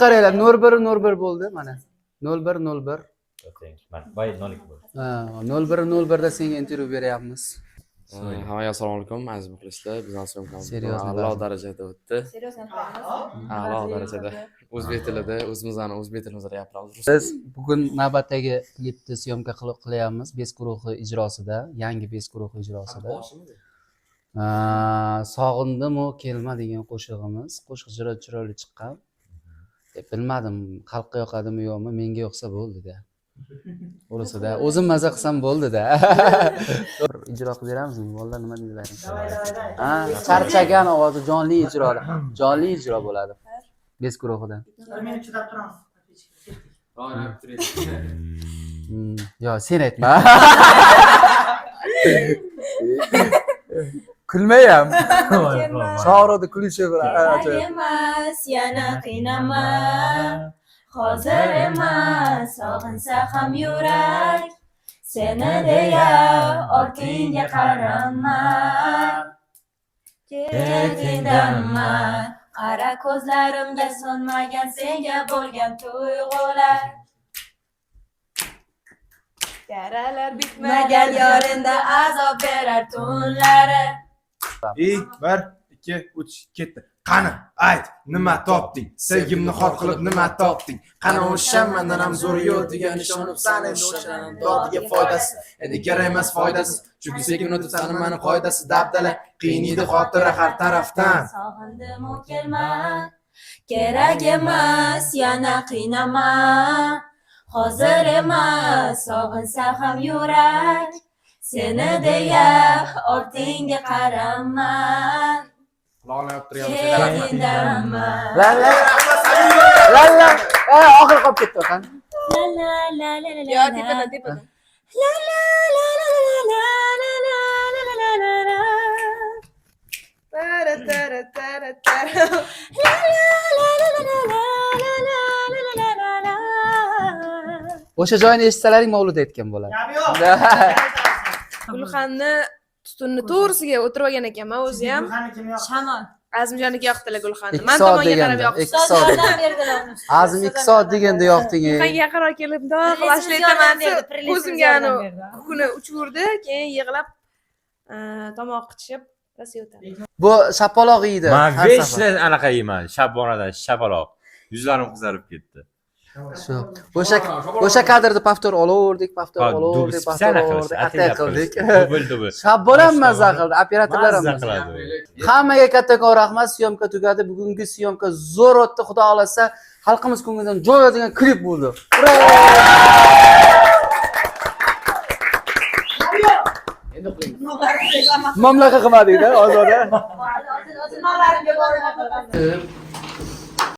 Qaranglar, 01:01 bo'ldi mana. 01:01. Mana, voy 02 bo'ldi. Ha, 01:01 da senga intervyu beryapmiz. Hammaga assalomu alaykum, aziz muxlislar. Bizning syomkamiz Серьезно, a'lo ba'zi. darajada o'tdi. Серьезно. A'lo darajada. O'zbek tilida, o'zimizni o'zbek tilimizda gapiramiz. Biz bugun navbatdagi klipni syomka qilyapmiz Bes guruhi ijrosida, yangi Bes guruhi ijrosida. Sog'indim-u kelma degan qo'shig'imiz. Qo'shiq juda chiroyli chiqqan. Bilmadim, xalqqa yoqadimi yo'qmi, menga yoqsa bo'ldi-da. To'g'risida o'zim maza qilsam bo'ldi-da. Ijro qilib beramizmi? Bolalar nima deydilar? Ha, charchagan ovozi jonli ijroda. Jonli ijro bo'ladi. Bes guruhidan. Bir minut chidab turamiz. Yo, sen aytma. Kulmayam. Shohrudi kulishi bir ajoyib. Emas, yana qiynama. Hozir emas, sog'insa ham yurak. Seni deya ortingga qarama. Ketingdanma. Qara ko'zlarimga so'nmagan senga bo'lgan tuyg'ular. Yaralar Bitmagan yorinda azob berar tunlari. I, 1, 2, 3, ketdi. Qani, ayt, nima topding? Sevgimni xor qilib nima topding? Qani o'sha mendan ham zo'ri yo'q degan ishonibsan endi o'shaning dodiga foydasiz. Endi kerak emas foydasiz. Chunki sekin o'tibsan mani qoidasi dabdala. Qiyin edi xotira har tarafdan. Sog'indim u kelma. Kerak emas, yana qiynama. Hozir emas, sog'insa ham yurak. Seni deya ortingga qarama. Quloqni olib turyapmiz. Ketingdanma. La la la la. Oxiri qolib ketdi qani. La la la la la. Yo, tepadan, tepadan. La la la la la la la la la la la. Tara tara tara tara. La la la la la la la la la la la. O'sha joyini eshitsalaring Mavlud aytgan bo'ladi. Gapi yo'q. Gulxanni tutunni to'g'risiga o'tirib olgan ekanman o'zi ham. Gulxanni kim yoqdi? Shamol. Azimjonniki yoqdilar gulxanni. 2 Man soat tomonga qarab deganda, yoqdi. 2 soat. Yordam berdilar uni. Azim 2 soat deganda yoqding. Gulxanga yaqinroq kelib, mundoq qilib ashula aytaman desa, ko'zimga anu kukuni uchirdi, keyin yig'lab tomoq qichishib rosa yo'taldi. Bu shapaloq yeydi. Man har safar. vechna anaqa yeyman, shabbonadan shapaloq. Yuzlarim qizarib ketdi. Shu. O'sha kadrni повтор olaverdik, повтор Ha, dubl olaverdik, повтор специально qilishdi, olaverdik, atay ataylab qildik. qilishdi. Dubl dubl. Shabbol ham maza qildi, operatorlar ham Mazza maza. qiladi. Hammaga kattakon rahmat, syomka tugadi. Bugungi syomka zo'r o'tdi, xudo xolasa, xalqimiz ko'nglidan joy oladigan klip bo'ldi. Ura! Endi uxlaymiz. Mamlaqa qilmadik-da, Ozoda.